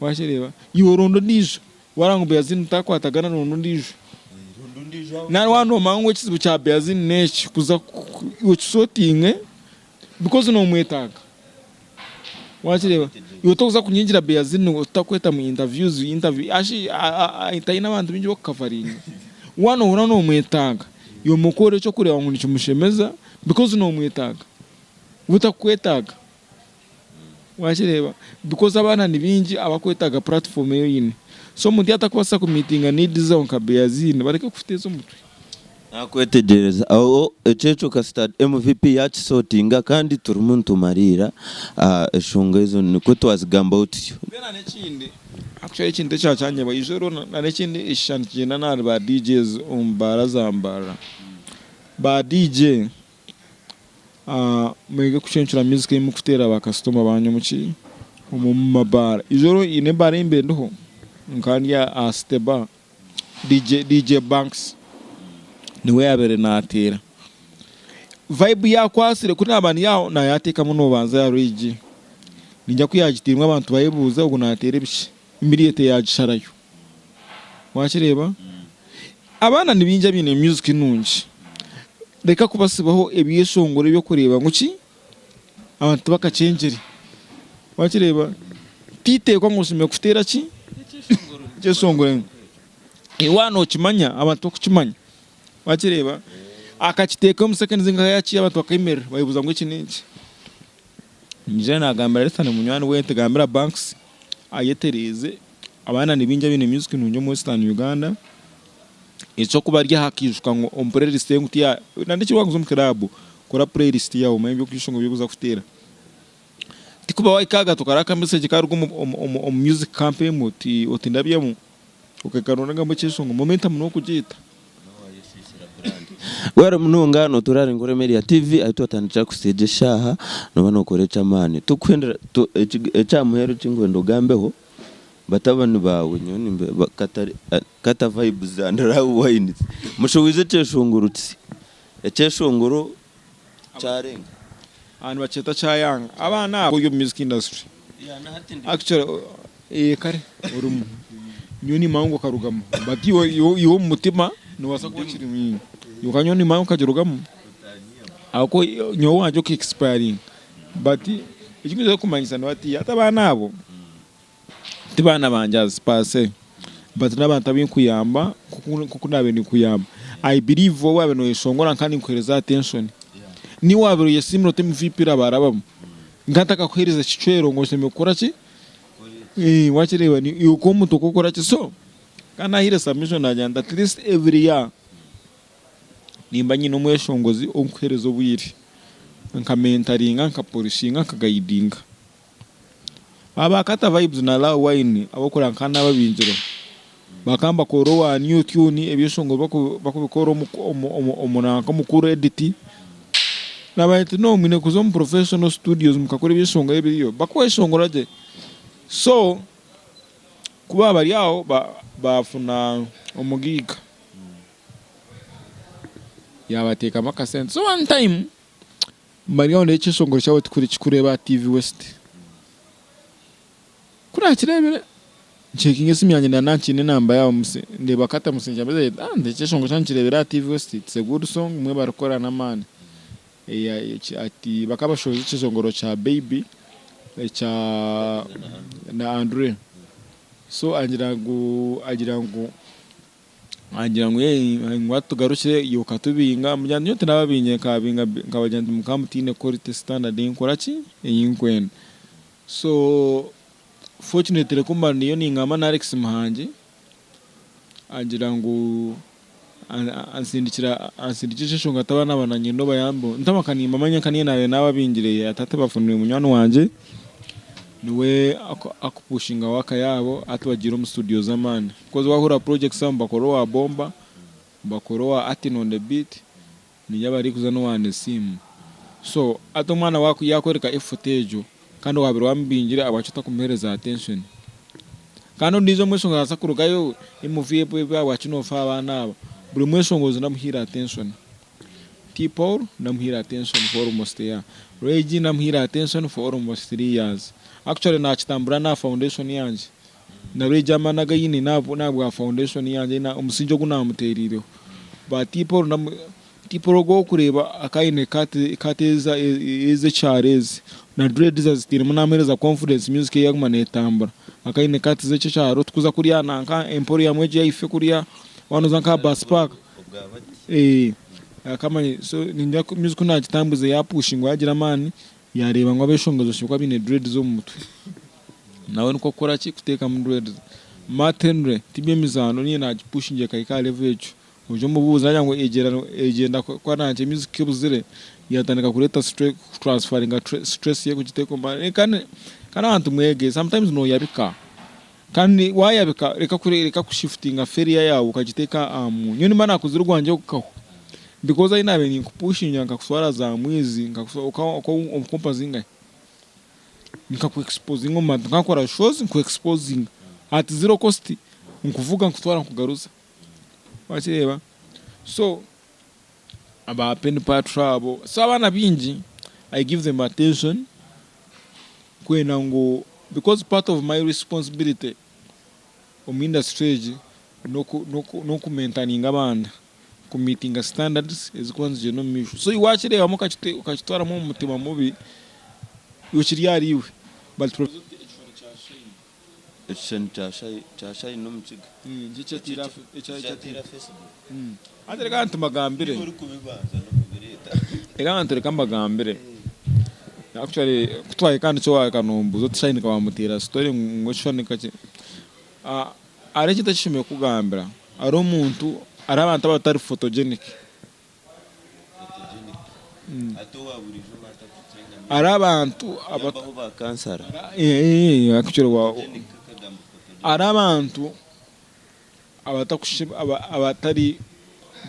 Wakireeba? Iwe ronda ondiijo. Wareeba ngu Beazine mutakwatagana ronda ondiijo. Nari waaba nomanya ngu ekizibu kya Beazine n'eki, kuza okisotinge because nomwetaaga. Wakireeba? Iwe tokuza kunyingira Beazine otakweta mu interviews, interview ashi taine abantu baingi b'okukavaringa. Waaba nohurira nomwetaaga, iwe mukore eky'okureeba ngu nikimushemeza because nomwetaaga. We takukwetaaga. Wakireeba? Because abaana ni baingi abakwetaaga platform ei oine. So omuntu yaaba atakubaasa ku meetinga needs zaawe nka Beaziini, bareke kukuteeza omutwe. Nakwetegyereza. Aho ekyekyo kasita MVP yakisotinga kandi turimu nitumariira eshonga ezo nikwo twazigambaho tutyo. Then na n'ekindi, actually ekintu ekya kyanyebwa, eizooba na n'ekindi ekishushani nikigyenda n'ahari ba DJs omu baara za Mbarara. Ba DJ. Mwege kucencura music ei murikuteera ba kasitoma banyu omu ki? Omu mabaara. Eizooba haine ebaara ei mbaire ndiho, nkaba ndi aha City Bar, DJ DJ Banks niwe yaabaire naateera. Vibe yaakwatsire ku naaba ndi aho naayateekamu noobanza ya Ray-G. Ningira ku yaagiteiremu abantu bayebuuza ogu naateera ebiki? Immediately yaagisharayo. Wakireeba? Abaana ni baingi abaine music nungi. Reka kubasibaho ebyeshongoro eby'okureeba ngu ki? Abantu tibakakyengire. Wakireeba? Titeekwa ngu oshemereire kuteera ki? Ekyeshongoro. Iwe waaba nookimanya, abantu bakukimanya. Wakireeba? Akakiteeka omu seconds nka yaakiiha abantu bakemerera bayebuuza ngu eki n'enki? Niinyija naagambira Ethan munywani we nti gambira Banks ayetereeze, abaana ni baingi abaine music nungi omu Western Uganda, eky'okuba ari aha akaijuka ngu omu playlist ye ngu tiya nandiki waakuza omu club kora playlist yaawe omanye eby'okweshonga ebi orikuza kuteera. Tikuba wahika ahagati okareeba aka message kaaruga omu music camp emwe oti oti ndabyamu okaikara norangamu ekyeshongo momentum n'okugiita. Webare munonga notuura ahari Nkore Media TV ahu twatandikira kusiiga eshaaha nooba nookora eky'amaani. Tukuhendera ekya muheru eki ndikwenda ogambeho, batabani baawe nyowe nimbe Kata Vibes and Love Wines mushohoize ekyeshongoro kisya. Ekyeshongoro kyarenga. Aha nibakyeta kyayanga. Abaana abo ori omu music industry. Actually eh kare orimu. Nyowe nimanya ngu okarugamu but iwe iwe omu mutima nobaasa kuba okirimu. Kwonka nyowe nimanya ngu okagirugamu ahabw'okuba nyowe owangye oka expiringa but eki nkuza kukumanyisa ni bati hati abaana abo ti baana bangye as per se but n'abantu abu nkuyamba nk'oku naabaire ninkuyamba. I believe waaba waabaire nooyeshongora nkaba ninkuheereza attention. Niiwe waabaire oyesiimire oti MVP rabarabamu nkaba ntakakuheereza kicwero ngu oshemereire kukora ki? Wakireeba iwe nk'omuntu okukora ki? So kandi nahaire submission naagira nti at least every year nimba nyine omweshongozi ou nkuheereza obwire nka mentaringa, nka polishinga, nka gayidinga. Aba Kata Vibes na Love Wine ab'okureba nka n'ababingirwe bakaba nibakora owa new tune ebyeshongoro bakubikora omu nanka omu cool edit. Naabagira nti no mwine kuza omu professional studios mukakora ebyeshongoro ebiriyo bakweshongora gye. So ku baaba bari aho baafuna omugaiga yaabateekamu akasente. So one time bari aho ndeeba ekyeshongoro kyabo tikikureeba aha TV West. Ku naakireebire, ncekinga esimu yangye nda nankiine enamba yaabo ndeeba Carter Musingi ambuuza ati, ah ekyeshongoro kyanyu nkireebire aha TV West, it's a good song mwebare kukora n'amaani. Ati bakaba bashohoize ekyeshongoro kya Baby ekya na Andre. So angira ngu agira ngu angira ngu ngu hati tugarukye iwe okatubinga, mugira nti nyowe tinababingire nkababinga nkabagira nti mukaba mutaine quality standard ei nkukora ki ei nkwenda. So fortunately ku mba ndiyo ningamba na Alex Muhangi agira ngu ansindikira ansindikira ekyeshonga ati abaana aba nanye obayambeho ntama ka nimbamanya nka niinye nabaire nababingire ati hati bafunire munywani wangye niwe akupushinga work yaabo hati bagiire omu studio z'amaani because wahurira projects abo nibakora owa Bomba, nibakora owa Artin on the beat. Niyo abarikuza n'owa Nesimu. So hati omwana yakworeka effort egyo kandi wabaire wamubingire ahabwaki otakumuhereza attention? Kandi ondiijo omweshongozi nabaasa kurugayo MV ahabwaki nofa abaana aba? Buri mweshongozi namuhaire attention. T Paul namuhaire attention for almost a year, Ray G namuhaire attention for almost 3 years. Actually nakitambura n'aha foundation yangye. Na Ray G amaani agu aine n'ahabwa foundation yangye omusingye ogu namutereireho. Ba T Paul T Paul ogu orikureeba akaba aine cut ez'ekyaro ezi na dreads aziteiremu namuheereza confidence music ye yaguma netambura. Akaba aine cut z'ekyaro tikuza kuriya nanka Emporium egi yaife kuriya waaba noza nka aha bus park so ningira music ku nagitambuze yapushingwa yagira amaani yareeba ngu abeshongozi bashemereire kuba baine dreads omu mutwe. Nawe nikwo kukora ki? Kuteekamu dreads. Matt Henry tiby'emizaano niiwe naagipushingira ekahika aha level egyo. Oije omubuuze yaagira ngu egyenda ku arangye music ebuzire yaatandika kureeta kutransfaringa stress ye kugiteeka omu baana. Kandi abantu mwege sometimes nooyabika kandi waayabika reka kushifutinga failure yaawe okagiteeka aha muntu. Nyowe nimba naakuzire ogwangye gukahwa because ahi naabaire ninkupushingira nkakutwara za mwizi okampa zingahi? Nkaku exposinga omu bantu nkakora shows nku exposinga at zero cost nkuvuga nkutwara nkugaruza wakireeba so aba penny patra abo so abaana baingi I give them attention kwenda ngu because part of my responsibility omu industry egi noku maintaininga abaana ku meetinga standards ezikuba nizigyenda omu maisho. So iwe wakireebamu okakitwaramu omu mutima mubi, iwe kiri ahari iwe but Ekishushani kya Shine n'omukiga. Hati reka abantu mbagambire. Reka abantu reka mbagambire. Actually ku twahika nikyo wahika nombuuza oti Shine ka wamuteera story ngu ekishushani kaki. Hariho ekintu eki nshemereire kukugambira, hariho omuntu, hariho abantu abatari photogenic. Hariho abantu hariho abantu abatari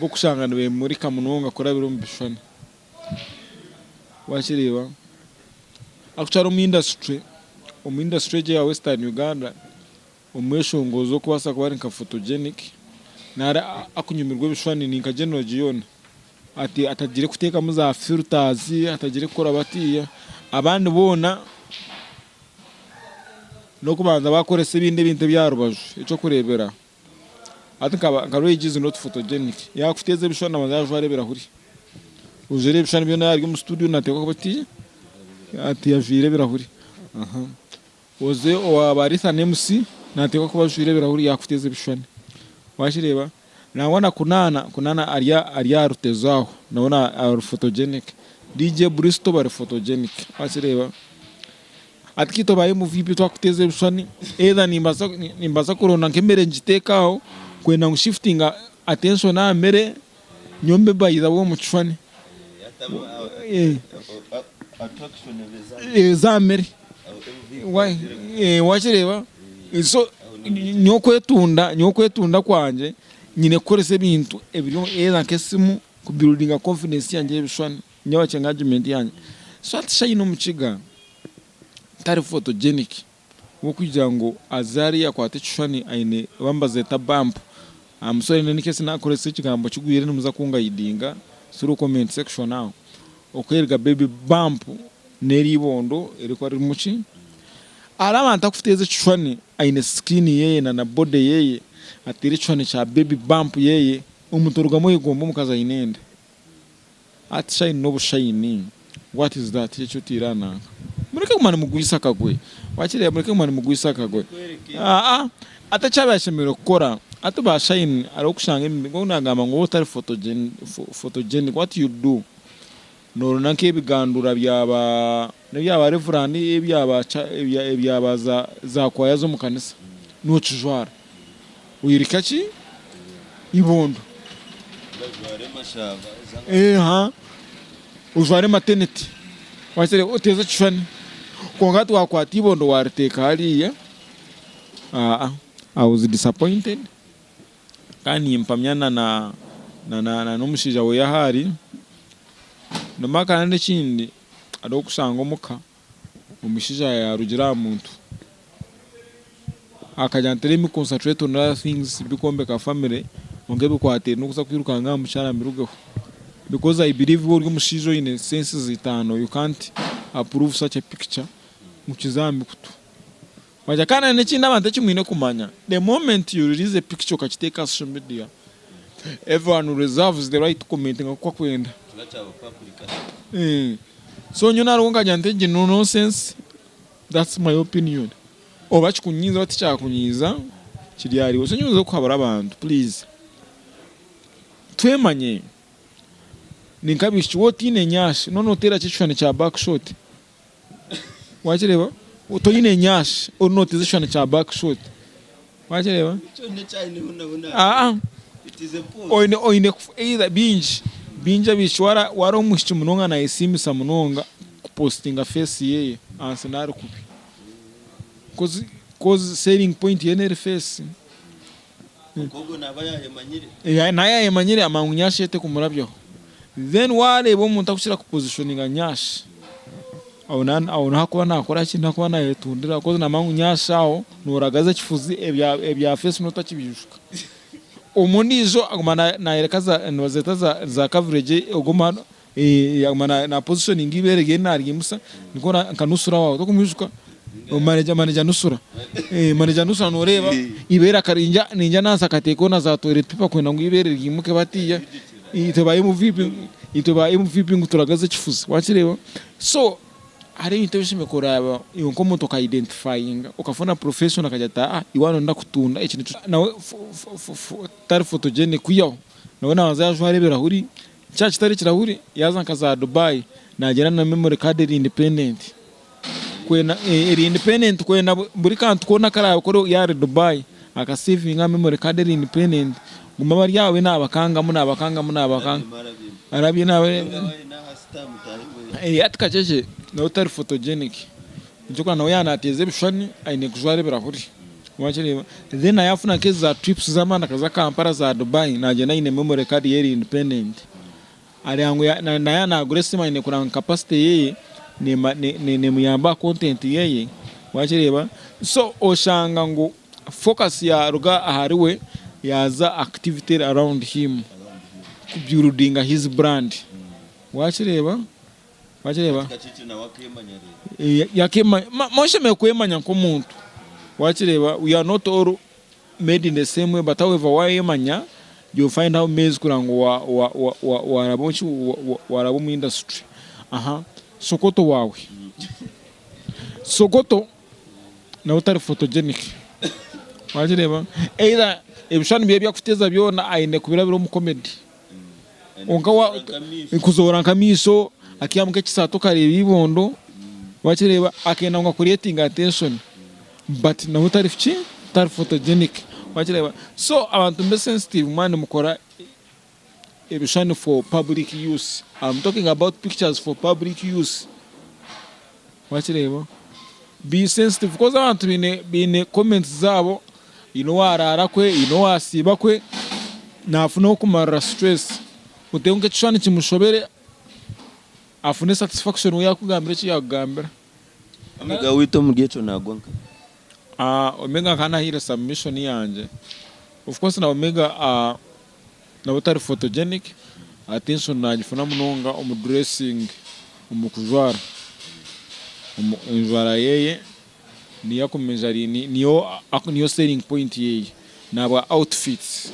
b'okushanga nibemurika munonga kurabira omu bishushani. Wakireeba? Actually omu industry, omu industry egi eya western Uganda, Omweshongozi okubaasa kuba ari nka photogenic nari akunyumirwa ebishushani ni nka General Gion ati atagire kuteekamu za filters atagire kukora batiiya abandi boona n'okubanza bakoresa ebindi ebintu ebya rubaju eky'okureebera hati nka Ray-G is not photogenic yaakuteeza ebishushani nabanza yajwara ebirahuri ojwire ebishushani byona yaaba ari omu studio nateekwa kuba ati ati ajwire ebirahuri. Oze owa ba Rithan MC nateekwa kuba ajwaire ebirahuri yakuteeza ebishushani. Wakireeba? Nangwa na Kunaana, Kunaana ari ari aha Rutezo aho nawe ari photogenic. DJ Bristo bari photogenic. Wakireeba? Hati ka itwe ba MVP twakuteeza ebishushani either nimbaasa nimbaasa kuronda nk'emere ngiteeke aho kwenda ngu shiftinga attention aha mere nyowe mbe by the way omu kishushani. Eza mere. Wakireeba? So nyowe okwetunda, nyowe okwetunda kwangye nyine kukoresa ebintu ebiri either nk'esimu ku buildinga confidence yangye y'ebishushani. Nyowe bakyenga argument yangye. So hati Shine Omukiga tari photogenic w'okugira ngu aze hariya akwate ekishushani aine oba nibazeeta bump. I'm sorry in any case nakoresa ekigambo kigwire nimuza kungayidinga through comment section aho. Okweriga baby bump n'eri eibondo erikuba ririmu ki? Hariho abantu akuteeza ekishushani aine skin yeye na na body yeye ateire ekishushani kya baby bump yeye omuntu orugamu oyegomba omukazi aine enda. Hati shine n'obushayini what is that eki oteire aha nanka mureke kuguma nimugwisa akagwe wakireeba mureke kuguma nimugwisa akagwe aa hati eki abaire ashemereire kukora hati ba shine hariho okushanga nkoku nagamba ngu waaba otari photogenic what you do noronda nk'ebigandura byaba n'ebyaba reverand ebyaba ebyaba za kwaya z'omu kanisa nokijwara. Oyereka ki? Ibondo. Eha ojware mateneti wakire oteeze ekishushani kwonka hati wakwata ibondo wariteeka hariya aa I was disappointed kandi nimpamya na na n'omushaija we ahu ari. Kandi ekindi hariho okushanga omuka Omushaija yarugira aha muntu akagira nti let me concentrate on other things bikwombeka family kwonka ebikwataine nokuza kwirukanga aha mukyara mbirugeho because I believe waaba ori omushaija oyine senses itaano you can't approve such a picture ngu kize aha mikutu. Kandi nekindi abantu eki mwine kumanya the moment you release a picture okakiteeka aha social media everyone reserves the right to commentinga nkoku akwenda. So nyowe nariho nkagira nti egi no nonsense that's my opinion oba kikunyiiza oba tikyakunyiiza kiri ahariiwe. So nyowe ninza kuhabura abantu please twemanye ninka abaishiki waaba otaine nyashi noona noteera ki ekishushani kya back shot. Wakireeba? Toine nyashi ori noteeza ekishushani kya back shot. Wakireeba? Aa oine oine either bingi bingi abaishiki wara wara omwishiki munonga nayesiimisa munonga kupositinga face yeye ahansi nari kubi. Kozi kozi selling point yeye neri face. Naaba yayemanyire amanya ngu nyashi ye tekumurabyaho. Then wareeba omuntu akukira kupositioninga nyashi aho niho akuba nakora ki niho akuba nayetundira coz namanya ngu nyashi aho noragaza ekifuzi ebya face notakibijuka. Omu ondijo aguma nayoreka nibazeta za coverage oguma Yaguma na positioninga eibeere ryeye naryimutsya nikwo nka Nusura waawe tokumwijuka? Manager manager Nusura manager Nusura noreeba eibeere akarinja ninja nansi akateekaho na za toilet paper kwenda ngu eibeere ryimuke batiiya itwe ba MVP itwe ba MVP ngu turagaze ekifuzi wakireeba? So hariho ebintu ebi oshemereire kureeba iwe nk'omuntu oka identifyinga okafuna professional akagira ati aa iwe hanu ndakutunda eki nikyo nawe tari photogenic kwihaho nawe nabanza yajwara ebirahuri Kyaba kitari ekirahuri yaaza nka za Dubai naagyenda na memory card eri independent kwenda eri independent kwenda buri kantu koona akaraakore yaaba ari Dubai akasevinga aha memory card eri independent guma bari aho we naabakangamu naabakangamu naabakanga arabye naaba hati Kakyekye nawe tari photogenic Nikyo orikureeba nawe yaaba naateeza ebishushani aine kujwara ebirahuri wakireeba. Then yaafuna nk'ezi za trips z'amaani akaza Kampala za Dubai naagyenda aine memory card ye eri independent. Areeba ngu na yaaba naagura esimu aine kureeba ngu capacity ye neemuyamba aha content ye wakireeba. So oshanga ngu focus yaaruga ahariwe yaaza activity eri around him ku buildinga his brand wakireeba. Wakireeba? Yakemanya. Oshemereire kwemanya nk'omuntu. Wakireeba? We are not all made in the same way but however wayemanya you find how maize kureba ngu waraba ki waraba omu industry. Aha Sokoto waawe. Sokoto nawe tari photogenic. Wakireeba? Either ebishushani bye ebi arikuteeza byona aine kubirabira omu comedy. Kwonka kuzoora nk'amaisho, akaihamu nk'ekisaato okareeba eibondo, wakireeba akenda ngu acreatinge attention but nawe tari ki, tari photogenic wakireeba. So abantu mube sensitive mwaba nimukora ebishushani for public use, am talking about pictures for public use wakireeba. Be sensitive coz abantu baine comments zaabo. Haine owaraara kwe, haine owasiiba kwe, nafuna ah'okumarira stress. Oteho nk'ekishushani kimushobere. Afune satisfaction we yakugambira eki yakugambira. Omega waitu omuri ekyo nagwa nkahi? Omega nkaba nahaire submission yangye of course na Omega nawe tari photogenic attention nagifuna munonga omu dressing omu kujwara enjwara yeye niyo akumeasuringa niyo selling point yeye nabwa outfits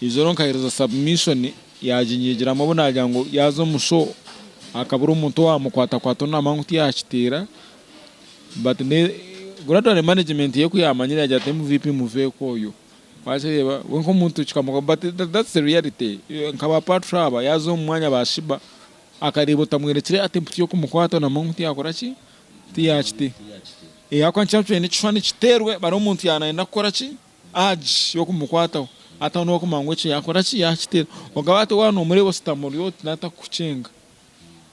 eizooba nkahereza submission Yaaginyigiramu obu naagira ngu yaaza omu show akabura omuntu owaamukwatakwata onu naamanya ngu tiyaakiteera but gradually management ye ku yaamanyire yaagira ati MVP muveeko oyo. Waakireeba we nk'omuntu kikamuhika but that's the reality nka ba Patrol aba yaaza omu mwanya ba Sheebah akareeba otamworekire attempt y'okumukwata naamanya ngu tiyaakora ki? Tiyaakiteera. Ahabw'okuba nikyo kyona ekishushani kiteerwe bari omuntu yaaba naayenda kukora ki? Agi y'okumukwataho hataho n'okumanya ngu ekyo yaakora ki, yaakiteera. Kwonka hati waaba noomureeba oshutami ori oti naatakukucenga.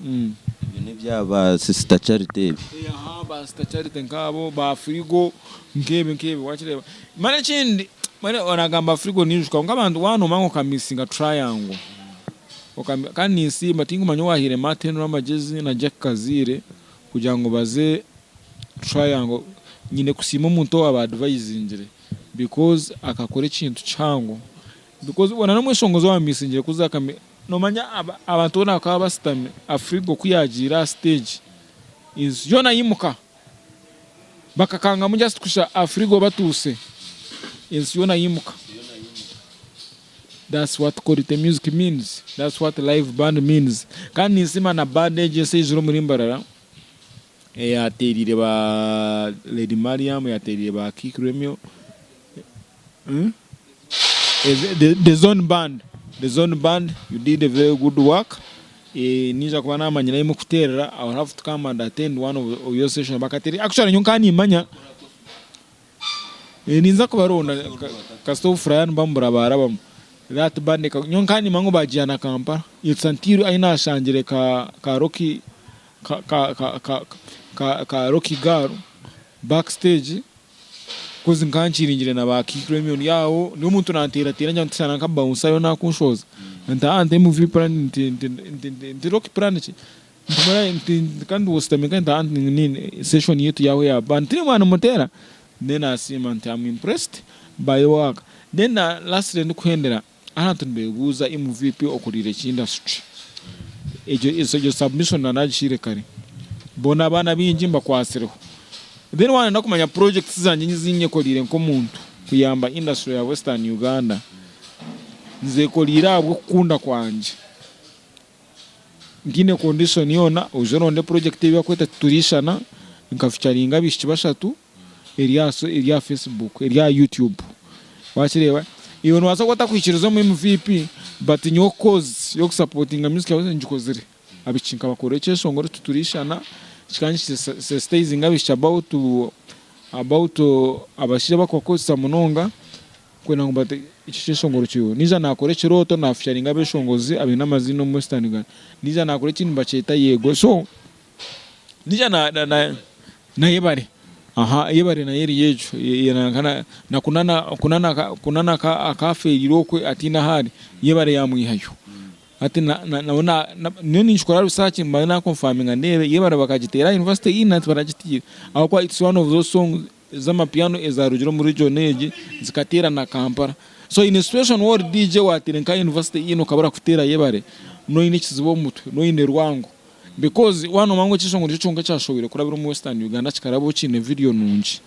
Ebyo n'ebya ba Sister Charity ebi. Aha ba Sister Charity nk'abo, ba Frigo nk'ebyo nk'ebyo waakireeba. Mara ekindi mbwenu naagamba Frigo niijuka kwonka abantu waaba noomanya ngu okamisinga triangle, kandi ninsiima tinkumanya owaahaire Matt Henry amagezi na Jack Kaziire kugira ngu baze Triangle nyine kusiima omuntu owaba advisingire because akakora ekintu kihango because bona nomweshongozi owa misingire kuza akame nomanya abantu bona bakaba basitami Afrigo kuyagiire aha stage ensi yoona yimuka bakakangamu just kusha Afrigo batuuse ensi yoona yimuka that's what quality music means that's what live band means kandi ninsiima na band egyo ensi eyijire omuri Mbarara. Eyateereire ba Lady Mariam, eyateereire ba Kik Remio, The Zone Band, The Zone Band you did a very good work, ninza kuba namanyire ahi murikuteerera, I will have to come and attend one of your session, bakateera, actually nyowe nkaba nimanya, ninza kubaronda kasita obufura yaaba nibamuburabaarabamu, that band nyowe nkaba nimanya ngu bagihaana Kampala, it's until ahi nashangire ka Rocky ka ka ka ka ka ka Rocky Girl back stage coz nka nkiringire na ba Kik Romeo ndi aho ndi omuntu nanteerateera ngira nti shana nka bouncer yoona akunshohoza nti aa nti MV plan nti nti nti nti nti Rocky plan ki nti mara nti kandi ositami nti aa nti nini session yaitu yahwa eya band tindi mwana nimuteera then asiima nti am impressed by your work then lastly ndikuhendera Abantu nibebuuza MVP okuriire ki industry? Egyo egyo submission nanagihaire kare. Boona abaana baingi mbakwatsireho. Then waaba noyenda kumanya projects zangye ezi nyekoriire nk'omuntu kuyamba industry ya Western Uganda, nzekoriire ahabw'okukunda kwangye. Ntiine condition yoona, oije oronde project ei bakweta Titurishana, nka featuringa abaishiki bashatu. Eri aha eri aha Facebook eri aha YouTube wakireeba iwe nobaasa kuba otakwikiriza omu MVP but nyowe cause yokusapotinga music yawe ngikozire abaishiki nkabakorera ekyeshongoro titurishana kikaba niki sensitizinga abaishiki about about abashaija abakubakozesa munonga kwenda ngu bate ekyo kyeshongoro kiriho naija nakora ekirooto na featuringa abeshongozi abaine amaziina omu western Uganda naija nakora ekindi nibakyeta yego so Naija na na na na yebare aha yebare nayo eriyo egyo na na kunana kunana kunana akafeerire okwe ataine ahu ari yebare yamwihayo hati na na nawe na nyowe ninkikora research mbanze na confirminga ndeebe yebare bakagiteera aha university ei nari tibaragiteire ahabw'okuba it's one of those songs ez'amapiano ezarugire omu region egi zikateera na Kampala so in a situation waaba ori DJ wateire nka university ei okabura kuteera yebare noine ekizibu omu mutwe noine rwango. Because waaba noomanya ngu ekyeshongoro nikyo kyonka ekyashoboire kurabira omu Western Uganda kikaraba kiine video nungi,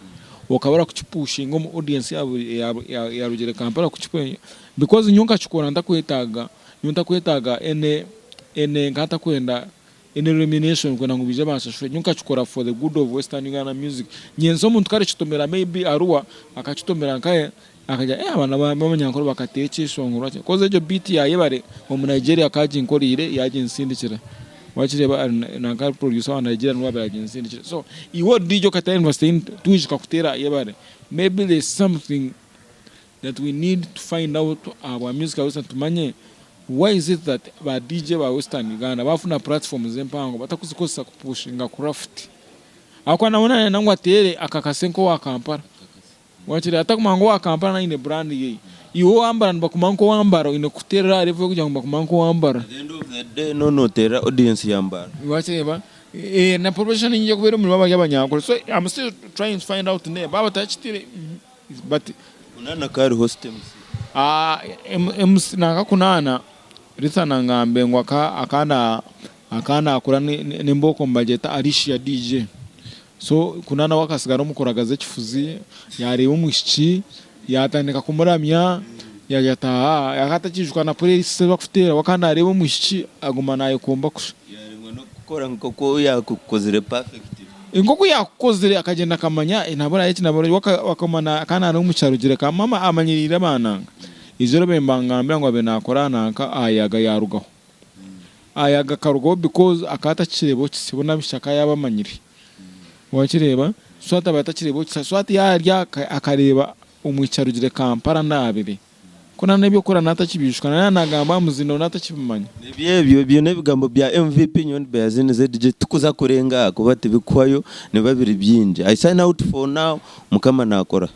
okaba orakukipushinga omu audience eyarugire Kampala kukipu because nyowe nkakikora ntakwetaaga nyowe ntakwetaaga any any nkaba ntakwenda any remuneration kwenda ngu baije banshashure, nyowe nkakikora for the good of Western Uganda music. Nyentsya omuntu ku arikitomera maybe Arua akakitomera nkahe Akagira eh aba n'abanyankore bakateera ekyeshongoro coz egyo beat ya yebare omu Nigeria akaginkoreire yaginsindikira wakireeba nanka producer wa Nigeria niwe wabaire aginsindikire so iwe ori DJ okatera university twijuka kuteera yebare maybe there is something that we need to find out ahabwa music ya western tumanye why is it that ba DJ ba western Uganda bafuna platforms empango batakuzikozesa kupushinga craft ahabw'okuba nawe nayenda ngu ateere akakase nk'owa Kampala. Wakiri atakumanya ngu owa Kampala nawe aine brand yeye. Iwe owambara nibakumanya nk'owambara oine kuteerera aha level y'okugira ngu nibakumanya nk'owambara. At the end of the day no noteerera audience ya Mbarara. Wakireeba? Eh, na population nyingi ekubeera omuri bo bari abanyankore so I'm still trying to find out name baaba batakitire but. Kunana kari host MC. Ah, MC nanka kunana Ritha nangambe ngu aka aka aka nakura n'embooko nibagyeta Alicia DJ. So ku nawe akasigara omu kuragaza ekifuzi, yaareeba omwishiki, yaatandika kumuramya, yaagira ati aa, akaba atakiijuka na playlist ezi barikuteera, we akaba naareeba omwishiki aguma naayekomba kusha. Yaaremwa n'okukora nk'oku ou yaakukozire perfectly. Nk'oku yaakukozire akagyenda akamanya nabura eki nabura eki, we akaguma akaba naareeba omwishiki arugire ka maama amanyiriire abaana. Eizooba bembangambira ngu abe naakora nanka ahayaga yaarugaho. Ayaga akarugaho because akaba atakireeba okisi bo n'abaishiki akaba yaabamanyire. Wakireeba? So hati abaire atakireeba okisi so hati yaarya akareeba omwishiki arugire Kampala naabire. Ku na n'eby'okukora naatakibiijuka na yaaba naagamba aha muzino naatakibimanya. Nibyo ebyo, ebyo n'ebigambo bya MVP nyowe ndi Beazini ZG tikuza kurenga ahakuba tibikuhwayo nibiba biri bingi. I sign out for now, Mukama naakora.